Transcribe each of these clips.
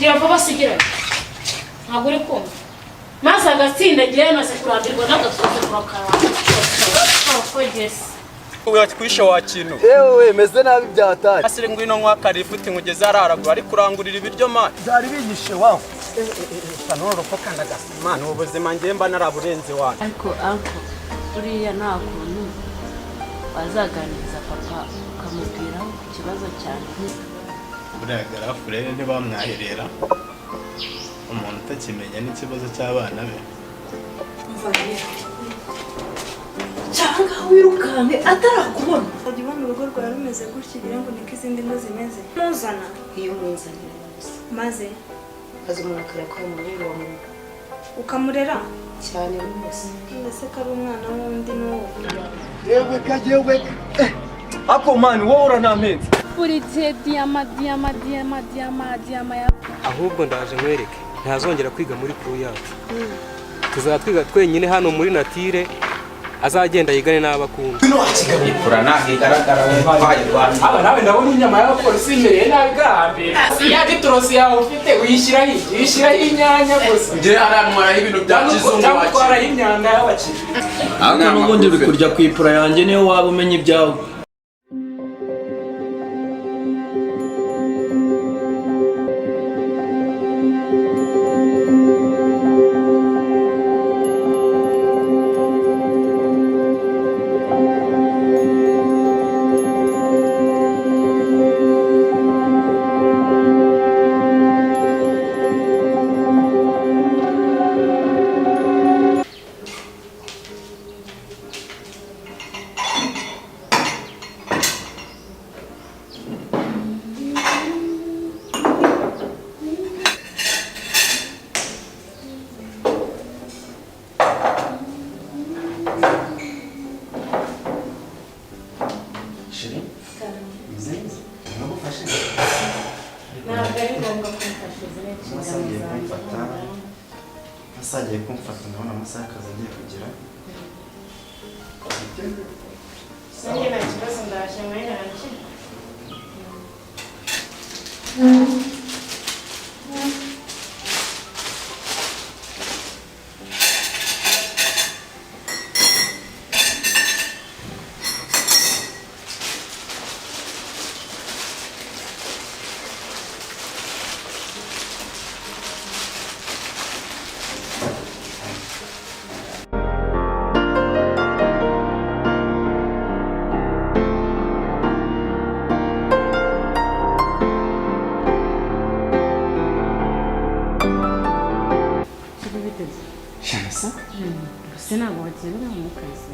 Gira vuba, sigirayo. Ntabwo uri kumva? Maze agatsinda ngewe maze kurambirwa n'agasuzuguro kawe kogese. Wakwishe wa kintu. Yewe, meze nabi byataye. Asire, ngwino nkwa karifuti nkugeze hararagura, ariko urangurira ibiryo, man. Byari bigishe wawe. None kandagasa, man, ubu buzima ngiye mba naraburenze wana. Ariko uncle, buriya nta kuntu wazaganiriza papa ukamubwiraho ku kibazo cyanjye? Buriya garafu rero ntibamwaherera umuntu utakimenya n'ikibazo cy'abana be. Cyangwa wirukanke atarakubona. Ukajya ubona urugo rwawe rumeze gutya, ugira ngo niko izindi ngo zimeze. Ntuzana. Iyo umunzanira gusa. Maze maze umuntu akarekwa mu rugo wa muntu. Ukamurera. Cyane rwose. Mbese ko ari umwana w'undi n'uwo. Yewe ka, yewe, ako man, wowe uranamenze. Buri gihe diyama, diyama, diyama, diyama, diyama ya. Ahubwo ndaje nkwereke, ntazongera kwiga muri crew yacu. Tuzaba twiga twenyine hano muri nature, azagenda yigane n'abo akunda. Ipura ntabwo igaragara we twayirwanya. Aba nawe ndabona inyama y'abapolisi imereye nabi gahambira. Ya gitorosi yawe ufite uyishyiraho iki? Uyishyiraho inyanya gusa. Njye arantwaraho ibintu bya kizungu. Cyangwa wakira. utwaraho imyanda y'abakiriya. Ariko n'ubundi uri kurya ku ipura yanjye, niyo waba umenya ibyawe. Chérie, meze neza, nagufashe? Ntabwo ari ngombwa kumfasha, izi ni Amasaha inshingano agiye zanjye. kumfata, amasaha agiye kumfata, ndabona amasaha y'akazi agiye kugera. Nanjye nta kibazo, ndaje muri yanjye. Turi biteze. Shanasa. Gusa ntabwo wagendera mu kazi?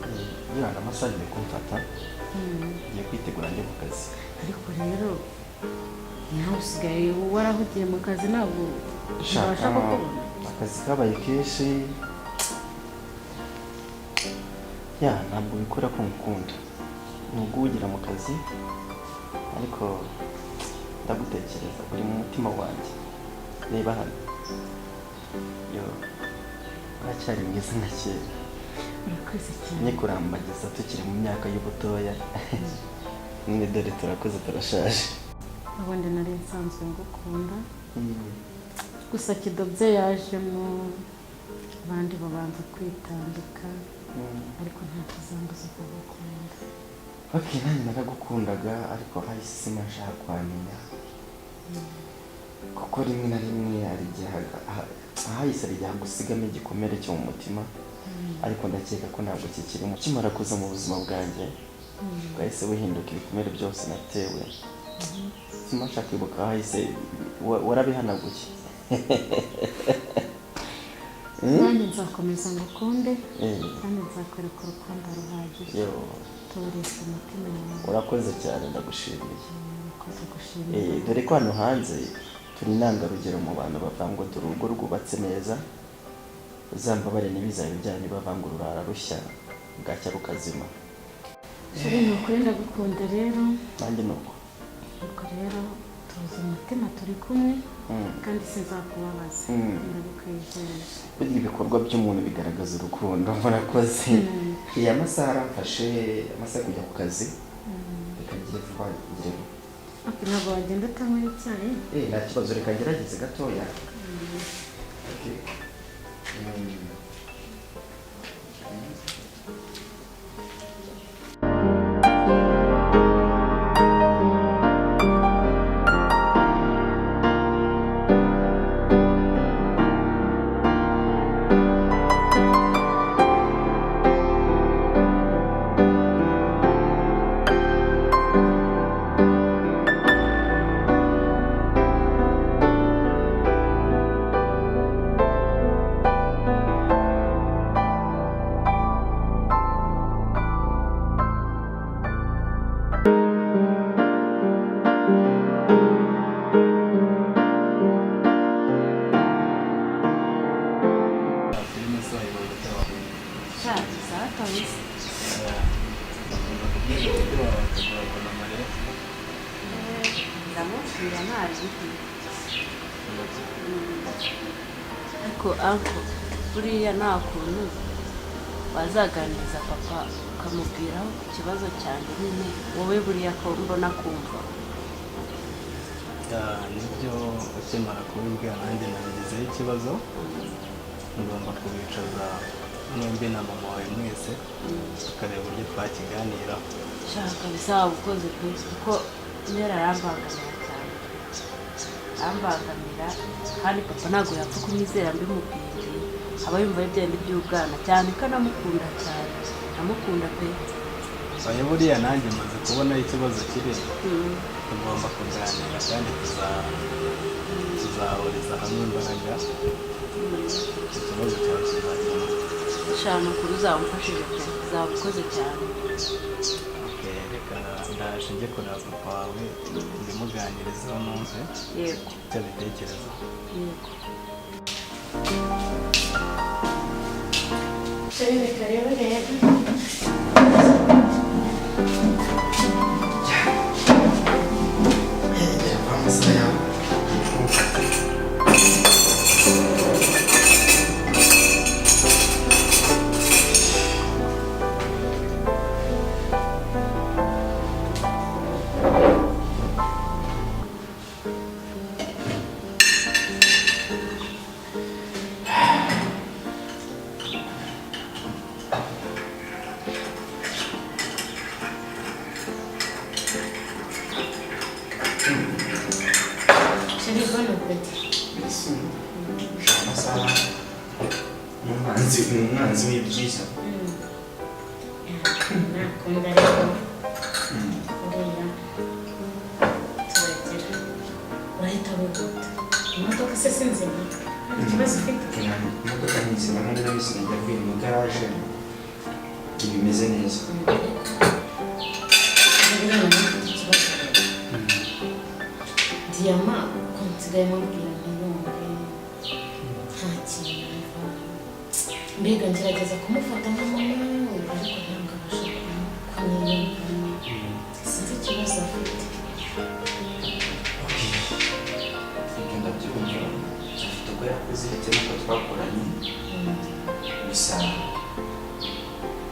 Yibanda, amasaha agiye kumfata, ngiye kwitegura njye ku kazi. Ariko rero nawe usigaye warahugiye mu kazi, ntabwo ubasha kukubona. Akazi kabaye kenshi. Ya, ntabwo bikora ko ngukunda ni uguhugira mu kazi, ariko ndagutekereza, uri mu mutima wanjye. Reba hano, yo uracyari mwiza nka kera. Urakoze cyane. Nyikurambagiza tukiri mu myaka y'ubutoya, none dore turakuze, turashaje. Ubundi nari nsanzwe ngukunda, gusa kidobye yajemo, abandi babanza kwitambika, ariko nta kizambuza kugukunda. Ok, nanjye naragukundaga, ariko hahise sinashaka kuhamenya, kuko rimwe na rimwe hari igihe ahahise hari igihe hagusigamo igikomere cyo mu mutima, ariko ndakeka ko ntabwo kikirimo. Ukimara kuza mu buzima bwanjye bwahise buhinduka, ibikomere byose natewe sinashaka kwibuka ahahise, warabihanaguye. Nanjye nzakomeza ngukunde kandi nzakwereka urukundo ruhagije. Yo. Turisha umutima wawe. Urakoze cyane, ndagushimiye. Urakoze gushimira. Dore ko hano hanze turi intangarugero mu bantu bavuga ngo dore urugo rwubatse neza. Uzambabare ntibizabe byanyu bavanga ururara rushya bwacya rukazima. Chérie, ni ukuri ndagukunda rero. Nanjye ni uko. Ubwo rero tuzi umutima, turi kumwe kandi sinzakubabaza. Ndabikwijeje. Burya ibikorwa by'umuntu bigaragaza urukundo. Murakoze. Iyi amasaha aramfashe, amasaha yo kujya ku kazi. Reka ngire vuba, ngire vuba. Ntabwo wagenda utanywa icyayi. Nta kibazo, reka ngerageze gatoya. Okay. Filime zayo bitabaho. Sha, zatanze. Ndamubwira ntabibi. Ariko uncle, buriya nta kuntu wazaganiriza papa ukamubwiraho ku kibazo cyanjye nyine, wowe buriya ko mbona kumva. Nibyo, ukimara kubibwira nanjye nabigizeho ikibazo, ngomba kubicaza mwembi na mama wawe mwese tukareba uburyo twakiganiraho. Shaka bizaba ukoze pe, kuko Mera arambangamira cyane, arambangamira, kandi papa ntabwo yapfa kunyizera mbimubwiye, aba yumva ari bya by'ubwana cyane ko anamukunda cyane, amukunda pe. Oya, buriya nanjye maze kubona aho ikibazo kiri, tugomba kuganira kandi tuzahuriza hamwe imbaraga, icyo kibazo cyawe kizakemuka. Shana ukuri uzamufashije pe, uzaba ukoze cyane. Okay, reka ndaje njye kureba papa wawe mbimuganirizeho numve Yego. icyo abitekerezaho. Yego. Chéri, reka rero rero. Amasaha yawe. Chéri, bon appétit. Merci. Amasaha ni umwanzi w'ibyiza. Nakunda rero. Buriya turagira. Urahita wihuta. Imodoka se si nzima? Nta kibazo ufite? Imodoka ni nzima, none nahise najya avuye mu igaraje, ibimeze neza. Buriya mfite ikibazo rero. Diyama ko nsigaye mubwira ntiyumve, nta kintu yumva. Mbega ngerageza kumufata nka mama we, ariko ntabwo abasha kunyiyumvamo. Sinzi ikibazo afite. Ibyo ndabyumva, afite uko yakuze bitewe n'uko twakoranye, gusa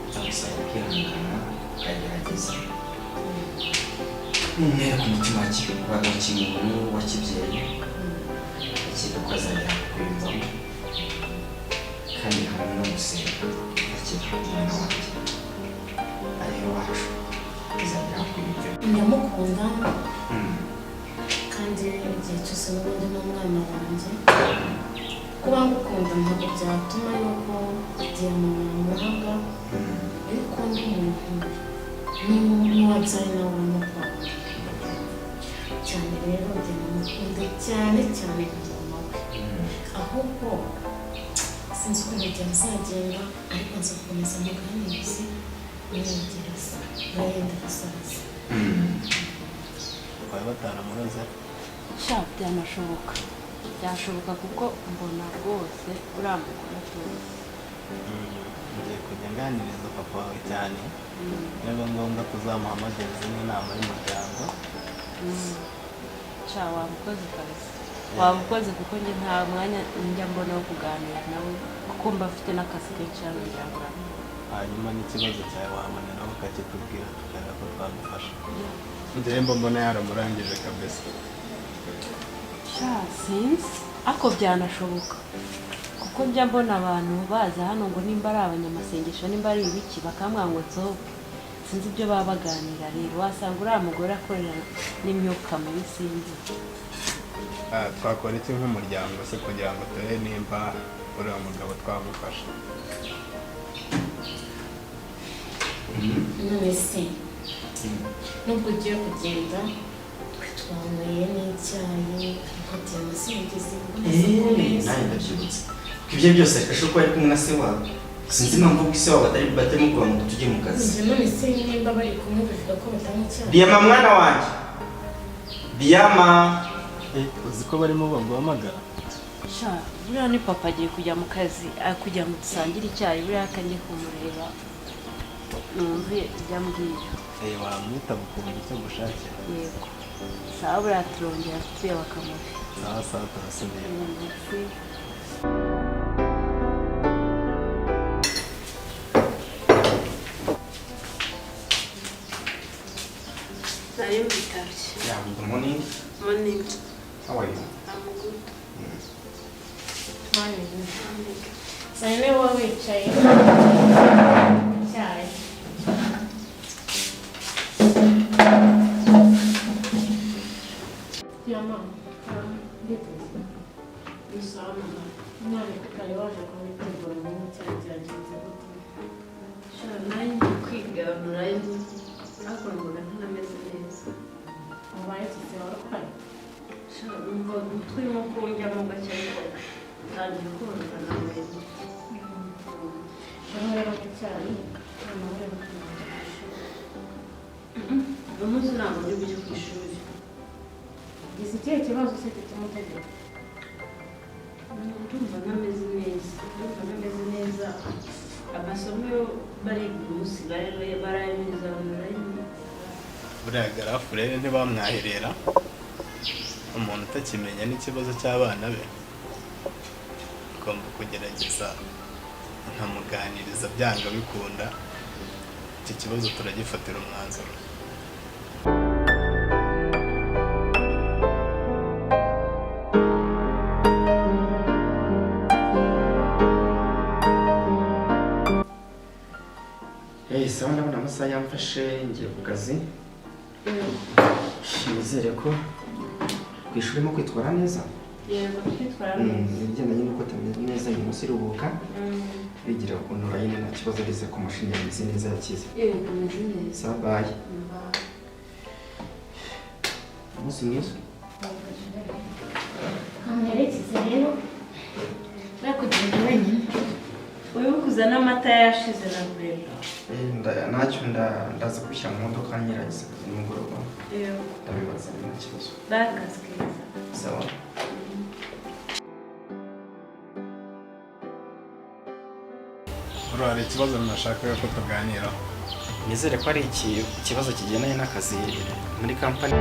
ndagusaba kwihangana ukagerageza numwereka umutima wa kimuntu wa kibyeyi, akeka ko azagera kukwiyumvamo, kandi hamwe no gusenga, akeka ko umwana wanjye ariwe wacu azagera kukwiyumvamo. Ndamukunda, kandi igihe cyose n'ubundi ni umwana wanjye. Kuba ngukunda ntabwo byatuma yuko Diyama namwanga, ariko undi muntu n'uwabyaye nawe uramukunda cyane. Rero Diyama mukunda cyane cyane nka mama we. Ahubwo sinzi ukuntu byazagenda, ariko nzakomeza muganirize mwegereza yenda gusaza. Bakaba bataramuroze. Sha, byanashoboka, byashoboka, kuko mbona rwose uriya mugore atuzi. Ngiye kujya nganiriza papa wawe cyane, niba ngombwa tuzamuhamagarize n'inama y'umuryango. Sha, wabukoze kabisa, wabukoze, kuko njye nta mwanya njya mbona wo kuganira nawe, kuko mba mfite n'akazi kenshi hano, ngira ngo urabibona. Hanyuma n'ikibazo cyawe waboneraho ukakitubwira, tukareba ko twagufasha. Njyewe mba mbona yaramurangije kabisa. Sha, sinzi, ariko byanashoboka, kuko njya mbona abantu baza hano ngo nimba ari abanyamasengesho, nimba ari ibiki, bakamwanga ngo nsohoke. Sinzi ibyo baba baganira. Rero wasanga uriya mugore akorera n'imyuka mibi, sinzi. Ah, twakora iki nk'umuryango se kugira ngo turebe nimba uriya mugabo twamufasha? None se nubwo ugiye kugenda, twe twanyweye n'icyayi, ariko Diyama sinigeze mbona se ku meza. Nanjye ndabyibutse ko ibyo byose ashobora kuba ari kumwe na se wabo. Sinzi impamvu ko se wabo batari batarimo kuva ngo tujye mu kazi. Njye none se nimba bari kumwe bivuga ko batanywa icyayi? Diyama, mwana wanjye, Diyama! Uzi ko barimo baguhamagara? Sha, buriya ni papa agiye kujya mu kazi, kugira ngo dusangire icyayi. Buriya akangiye kumureba numve ibyo ambwira. Eh, wamwitaba ukumva icyo agushakira. Yego, sawa, buriya turongera tureba akamubi. Sawa sawa, turasubira. Merci. Nari mbitabye. Yeah, good morning. Morning. How are you? I'm good. Saa yine wowe wicaye icyayi. Diyama, nditeze. None kare waje kubitegura ngo icyayi, byagenze gute? Sha, nanjye kwiga online, ariko mbona ntameze neza. Ubaye iki se? Warwaye? Sha, numva umutwe urimo kunjyamo gake, ariko ntangiye koroha, nambaye imiti. Hano rero ku cyayi, noneho rero kugenda ku ishuri. Uyu munsi ntabwo ndi bujye ku ishuri. Ugize ikihe kibazo se gituma utagera? Ndumva ntameze neza, ndumva ntameze neza. Amasomo yo bariga umunsi barayanyuza online. Buriya garafu rero ntibamwaherera umuntu utakimenya n'ikibazo cy'abana be. Ngomba kugerageza nkamuganiriza, byanga bikunda iki kibazo turagifatira umwanzuro. Hey, sawa, ndabona amasaha yamfashe, ngiye ku kazi. Nizere ko ku ishuri urimo kwitwara neza. Yego, twitwara neza. Ibigendanye n'uko utameze neza uyu munsi, uruhuka, bigira ku online, nta kibazo ageze ku mashini, yameze neza, yakize. Yego, meze neza. Sawa, bye. Umunsi mwiza. Kamwerekeze rero, bakugenda wenyine. Wibuke uzane amata yashize na bureba. Ntacyo, ndaza kubishyira mu modoka nyirangiza akazi nimugoroba. Yego. Ndabibaza, nta kibazo. Bye, akazi keza. Sawa. Bro, hari ikibazo nashakaga ko tuganiraho. Nizere ko ari ikibazo kigendanye n'akazi muri kampani.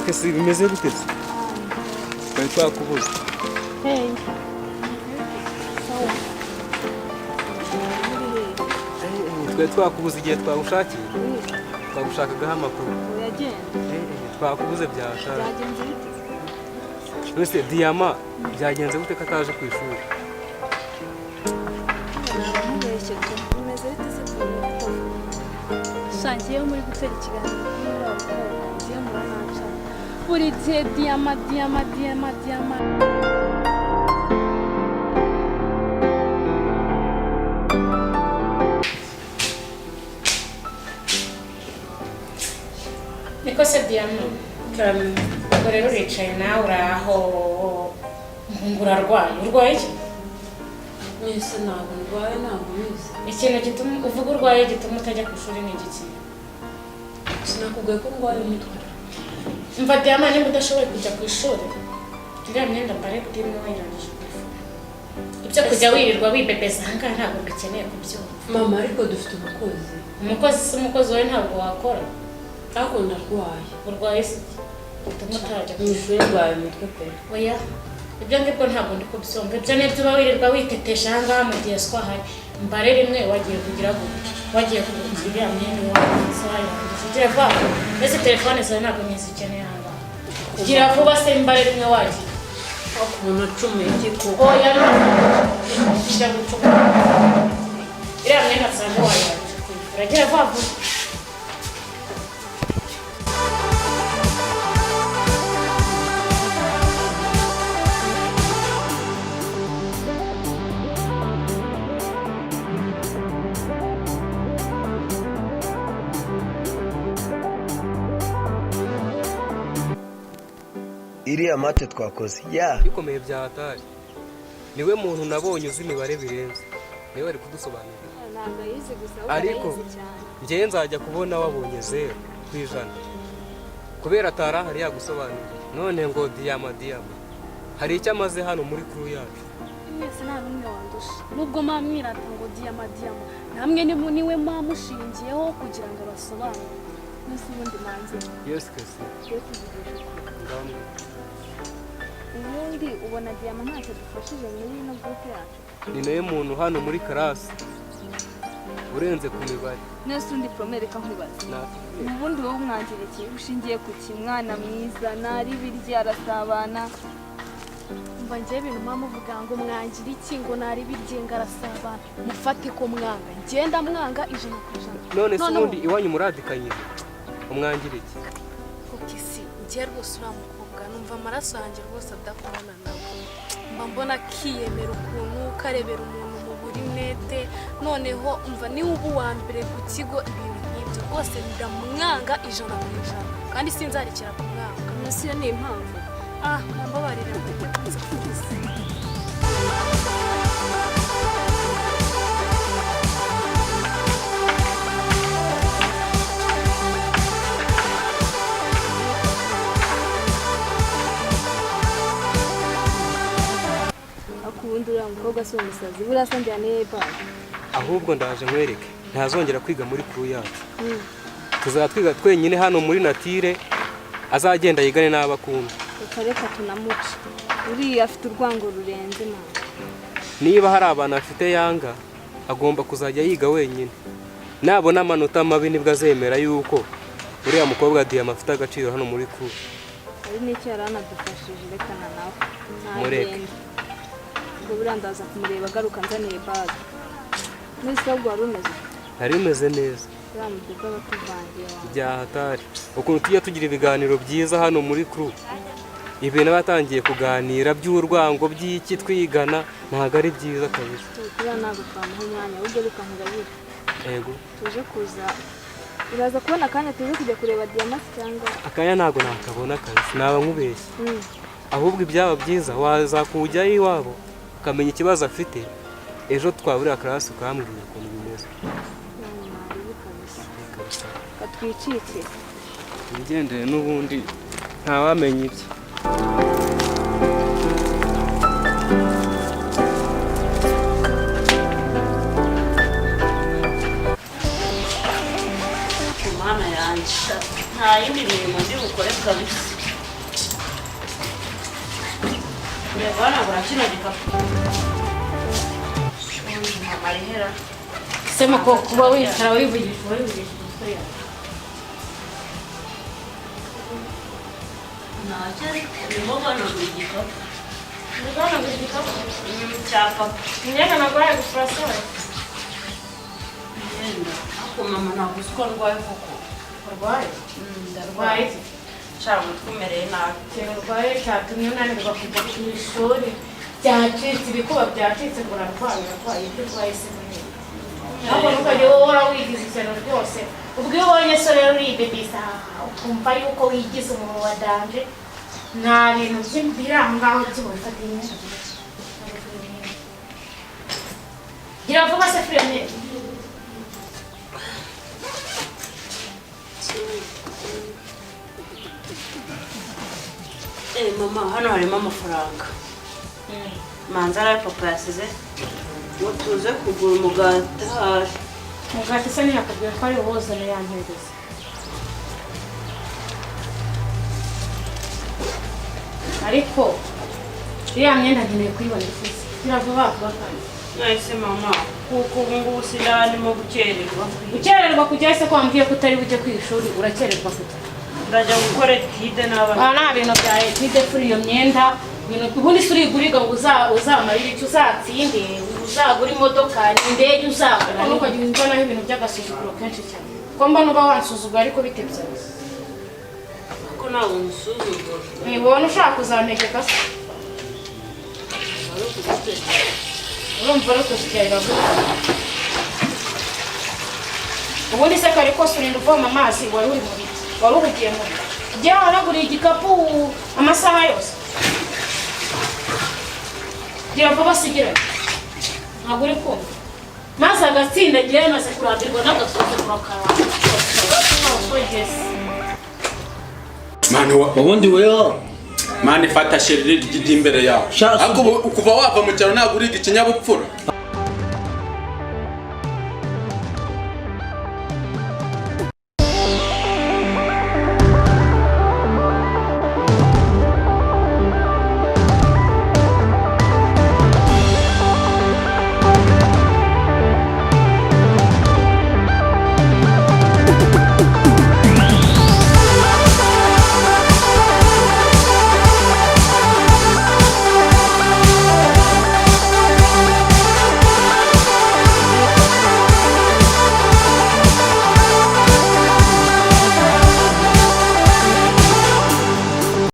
Kesi, bimeze bite se? Twari twakubuze. Hey. Twari twakubuze igihe twagushakiye, twagushakagaho amakuru. Uragenda. Twakubuze byashaje. Byagenze bite? None Diyama byagenze gute ko ataje ku ishuri? Nabamubeshye tu. Bimeze bite se ku Shangiye muri gutera ikiganiro kuri uriya mukobwa, ngiye murananca. Buri gihe Diyama, Diyama, Diyama, Diyama. Niko se Diyama, ubwo rero uricaye nawe uraho ngo urarwaye, urwaye iki? Mwese ntabwo ndwaye, ntabwo ubizi. Ikintu gituma uvuga urwaye gituma utajya ku ishuri ni igiki? Sinakubwiye ko ndwaye umutwe. Mva Diyama, niba udashoboye kujya ku ishuri, iriya myenda mbare rimwe wayirangije kuyifura. Ibyo kujya wirirwa wibebeza aha ngaha ntabwo mbikeneye kubyumva. Mama, ariko dufite umukozi. Umukozi si umukozi wawe, ntabwo wakora. Ariko ndarwaye. Urwaye se iki? Gituma utajya ku Mu ishuri. ishuri ndwaye umutwe pe. Oya, ibyo ngibyo ntabwo ndi kubyumva. Ibyo nibyo uba wirirwa witetesha aha ngaha mu gihe swa hari. Mbare rimwe wagiye kugira gute? Wagiye kugura iriya myenda iwawe, se wayirangije. Gira vuba. Ese telefone zawe ntabwo nyizikeneye aha ngaha. Gira vuba se mbare rimwe wagiye. Ukuntu acumuye iki koko? Oya, ntabwo njya gucukura. Iriya myenda nsanga wayirangije kuyifura. Gira vuba vuba. Iriya mate twakoze ya Bikomeye bya hatari. Niwe muntu nabonye uzi imibare birenze. Niwe ari kudusobanurira. Ntabwo ayizi gusa, ahubwo Ariko arayizi cyane. njyewe nzajya kubona wabonye 0%. Kubera atari ahari yagusobanuriye. None ngo Diyama, Diyama. Hari icyo amaze hano muri crew yacu. Mwese nta n'umwe wandusha. Nubwo mwamwirata ngo Diyama, Diyama, namwe niwe mwamushingiyeho kugira ngo abasobanurire. Nese ubundi manze. Yes, Kesi. Tugiye kuvugisha ukuri. Ndamwe. Ubundi ubona Diyama ntacyo dufashije muri ino groupe yacu. Ni nawe muntu hano muri class urenze ku mibare. Nese undi promere reka nkubaze. Na Ubundi wowe umwangira iki? Ushingiye ku ki? Mwana mwiza, nari birya arasabana. Umva njyewe ibintu muba muvuga ngo mwangira iki, ngo nari biryenga arasabana. Mufate ko mwanga. Ngenda mwanga 100%. None se ubundi iwanyu muradikanyije. Umwangira iki? Kisi, njye rwose uriya mukobwa numva amaraso yanjye rwose adakorana nawe. Mba mbona akiyemera ukuntu karebera umuntu mu burinete, noneho umva niwe uba uwa mbere ku kigo, ibintu nk'ibyo rwose ndamwanga 100% kandi sinzarekera kumwanga. Munsi iyo ni impamvu. Ah, mbabarira mfite kunza kuza. Ariko ubundi uriya mukobwa si umusazi, buriya se njyana iye bag. Ahubwo ndaje nkwereke. Ntazongera kwiga muri crew yacu. Tuzatwiga twenyine hano muri natire, azagenda yigane n'abakunda. Reka reka tunamuce. Uriya afite urwango rurenze mama. Niba hari abantu afite yanga, agomba kuzajya yiga wenyine. Nabona amanota mabi nibwo azemera yuko uriya mukobwa Diyama afite agaciro hano muri crew. Hari n'icyo yari anadufashije, rekana nawe. Mureke. Ntagende. Ubwo buriya ndaza kumureba agaruka nzaniye bag. Mwese ahubwo wari umeze ute? Nari meze neza. Uriya muduga batuvangiye wawe. Bya hatari. Ukuntu tujya tugira ibiganiro byiza hano muri crew. Ibintu batangiye kuganira by'urwango by'iki twigana ntabwo ari byiza kabisa. Buriya ntabwo twamuha umwanya, ahubwo reka nkugabire. Yego. Tuje kuza. Uraza kubona akanya tuze kujya kureba Diyama se cyangwa? Akanya ntabwo nakabona kabisa, naba nkubeshye. Ahubwo ibyaba byiza waza kujyayo iwabo ukamenya ikibazo afite, ejo twaburira class ukambwira ukuntu bimeze. Kabisa. Katwicike. Wigendere n'ubundi ntawamenya ibye. Mana yanjye, nta yindi mirimo ndi bukore kabisa. Reba hanagura kino gikapu. Amarihera. Sema ko kuba wicara wivugisha, wivugisha imitwe yawe. Ntacyo, urimo guhanagura igikapu. Uri guhanagura igikapu? Cya papa. Imyenda naguhaye gufura se we? Imyenda? Ariko mama, ntabwo uzi ko ndwaye koko? Urwaye? Ndarwaye. Nshaka umutwe umereye nabi. Ikintu urwaye cyatumye unanirwa kujya ku ishuri, byacitse ibikuba, byacitse ngo urarwaye, urarwaye. Ibyo urwaye se ni ntabwo ntukajya uhora wigize ishyano rwose. Ubwo iyo ubonye so rero uribebisa, ukumva yuko wigize umuntu wa danger. Nta bintu biri aho ngaho by'ubufata imyenda. Gira vuba se, furene. Eh mama, hano harimo amafaranga. Manza ari papa yasize ngo tuze kugura umugati ahari. Umugati se ntiyakubwiye ko ari uwuzane yampereza? Ariko iriya myenda nkeneye kuyibona ifuze. Gira vuba vuba kandi. Nahise mama, kuko ubu ngubu sinaba ndimo gukererwa. Gukererwa kujya se, ko wambwiye ko utari bujye ku ishuri, urakererwa kujya? Ndajya gukora étude n'abana. Aha nta bintu bya étude kuri iyo myenda. Ibintu ubundi se uriguriga ngo uzamarire icyo, uzatsinde, uzagura imodoka, indege uzagura? Ntukajya uzanaho ibintu by'agasuzuguro kenshi cyane, ko mbona uba wansuzugura ariko bite byawe? Kuko ntabwo musuzugura. Ntibona ushaka kuzantegeka se? Wari ukugutegeka. Urumva ari ukuzigerera gute? Ubundi se kare kose urinda uvoma amazi, wari uri mu biti, wari uhugiye mu biti? Igihe wanaguriye igikapu amasaha yose. Gira vuba, sigira, ntabwo uri kumva. Maze agatsinda agira yamaze kurambirwa n'agasuzuguro kawe. Man wa Ubundi weho. Man, fata sheriri ry'imbere yawe. Ariko ubu kuva wava mu cyaro ntabwo uriga ikinyabupfura.